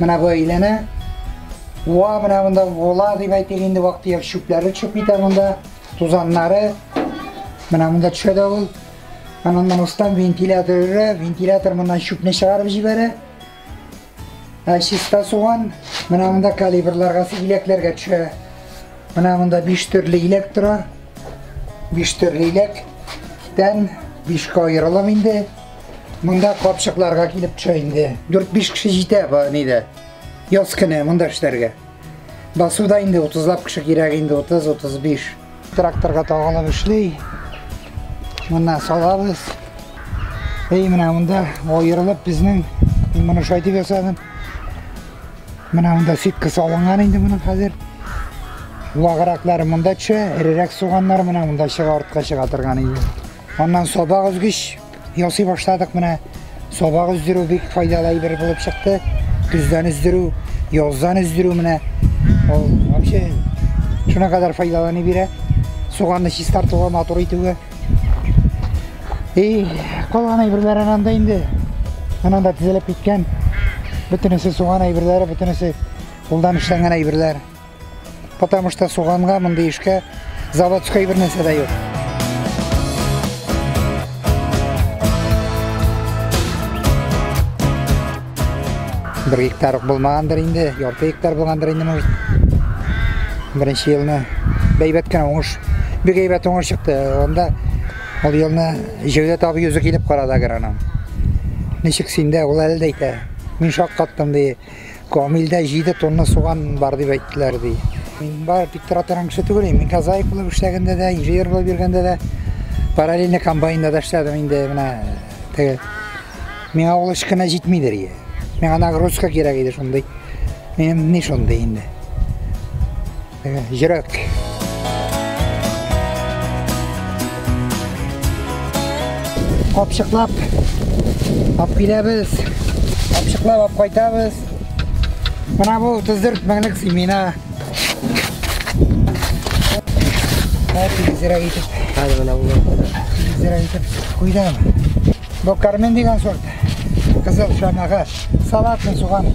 Менә бу әйләнә. Уа, менә монда вола дип әйтик инде, вак-төяк чүпләре төшеп китә монда, тузаннары. Менә монда төшә дә ул. Аннан устан вентилятор өрә, вентилятор моннан чүпне чыгарып җибәрә. Ә чиста суган менә монда калибрларга, иләкләргә төшә. Менә монда 5 төрле иләк тора. 5 төрле иләк. Тән 5-кә аерылып инде. Монда капчыкларга килеп төшә инде. 4-5 кеше җитә бу нидә. Яз көне монда эшләргә. Басуда инде 30лап кеше кирәк инде, 30-35. Тракторга тагылып эшли. Моннан салабыз. Эй, менә монда аерылып безнең, мин моны шулай дип ясадым. Менә монда сетка салынган инде моның хәзер. Вагыраклары монда төшә, эрерәк суганнар менә монда чыга, артка чыга торган иде. Аннан сабак өзгеч ясый башладык менә. Сабак өздерү бик файдалы әйбер булып чыкты. Көздән өздерү, яздан өздерү менә. Ул вообще шуна кадәр файдаланып бирә. Суганны чистартуга, матур итүгә. И калган әйберләр ананда инде. Ананда тезелеп киткән. Бөтенесе суган әйберләре, бөтенесе кулдан эшләнгән әйберләр. Потому что суганга мондый эшкә заводской бер нәрсә дә юк. Бер гектар ук булмагандыр инде, ярты гектар булгандыр инде, может. Беренче елны бәйбәт кенә уңыш, бик әйбәт уңыш чыкты. Анда ул елны Җәүдәт абый үзе килеп карады агроном. Ничек синдә, ул әле дә әйтә. Мин шаккаттым, ди. Камилдә 7 тонна суган бар дип әйттеләр, ди. Мин бар тик тора торган кеше түгел, мин прозаик булып эшләгәндә дә, инженер булып йөргәндә дә, параллельно комбайнда да эшләдем инде менә теге. Миңа ул эш кенә җитмидер ие. Миңа нагрузка кирәк иде шундый. Минем ни шундый инде. Теге йөрәк. Капчыклап алып киләбез. Капчыклап алып кайтабыз. Менә бу 34 меңлек семена. Тигезрәк итеп. Хәзер менә бу. Тигезрәк итеп куйдым. Бу кармен дигән сорт. Кызыл шамага. Салатный суган.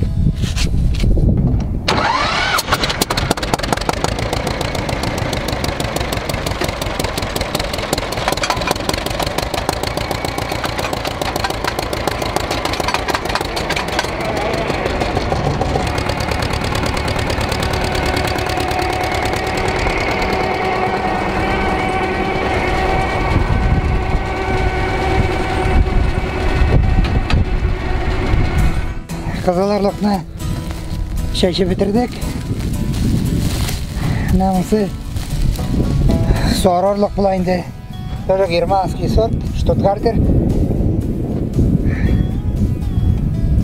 Кызыл орлыкны чәчеп бетердек. Менә монысы сары орлык була инде. Тоже германский сорт, Штутгартер.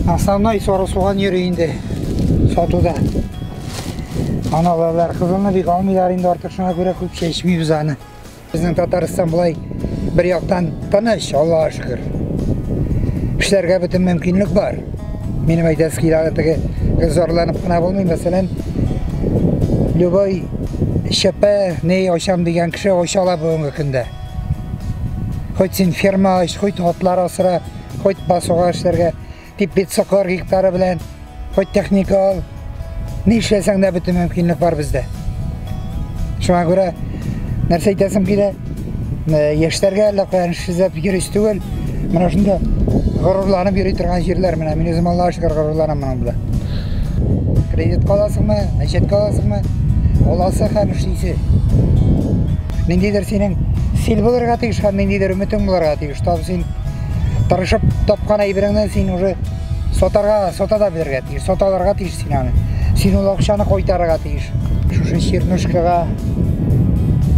Основной сары суган йөри инде сатуда. Аны алалар. Кызылны бик алмыйлар инде артык, шуңа күрә күп чәчмибез аны. Безнең Татарстан болай бер яктан тыныч, Аллаһка шөкер. Эшләргә бөтен мөмкинлек бар. Минем әйтәсе килә, теге зарланып кына булмый. Мәсәлән, любой ЧП не ачам дигән кеше ача ала бүгенге көндә. Хоть син ферма ач, хоть атлар асра, хоть басуга эшләргә дип 540 гектары белән, хоть техника ал. Ни эшләсәң дә бөтен мөмкинлек бар бездә. Шуңа күрә нәрсә әйтәсем килә, яшьләргә әллә каян эш эзләп йөрис түгел. Менә шунда горурланып йөри торган җирләр менә. Мин үзем Аллаһка шөкер горурланам моның белән. Кредитка аласыңмы, әҗәткә аласыңмы? Аласы һәм эшлисе. Ниндидер синең сил булырга тиеш һәм ниндидер өметең булырга тиеш. Тап син тырышып тапкан әйбереңне син уже сатарга, сата да белергә тиеш, сата алырга тиеш син аны. Син ул акчаны кайтарырга тиеш. Шушы чернушкага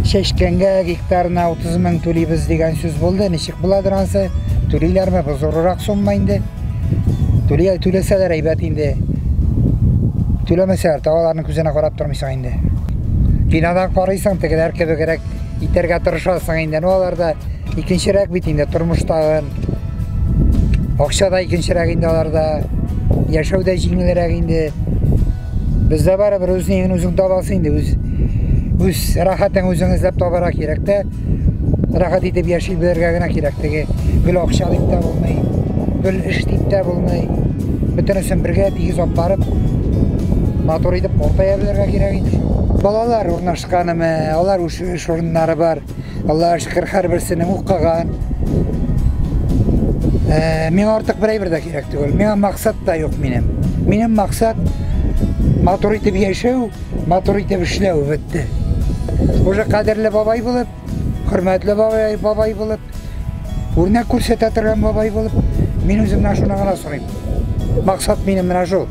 чәчкәнгә гектарына 30 мең түлибез дигән сүз булды. Ничек буладыр ансы? Түлиләрме? Бу зуррак сумма инде. Түли, түләсәләр әйбәт инде. Түләмәсәләр, тагы аларның күзенә карап тормыйсың инде. Кинодан карыйсың, тегеләр кебегрәк итәргә тырышасың инде. Ну, алар да икенчерәк бит инде тормыштагы. Акча да икенчерәк инде аларда. Яшәү дә җиңелрәк инде. Бездә барыбер үз нигең үзең табасың инде. Үз рәхәтең үзең эзләп табарга кирәк тә. Рәхәт итеп яши белергә генә кирәк. Теге гел акча дип тә булмый, гел эш дип тә булмый. Бөтенесен бергә тигез алып барып, матур итеп картая белергә кирәк инде шул. Балалар урнашканымы, алар үз эш урыннары бар. Аллаһка шөкер, һәрберсенең укыган. Миңа артык бер әйбер дә кирәк түгел. Миңа максат та юк минем. Минем максат матур итеп яшәү, матур итеп эшләү бетте. Уже кадерле бабай булып, хөрмәтле бабай, бабай булып, үрнәк күрсәтә торган бабай булып, мин үземнән шуны гына сорыйм. Максат минем менә шул.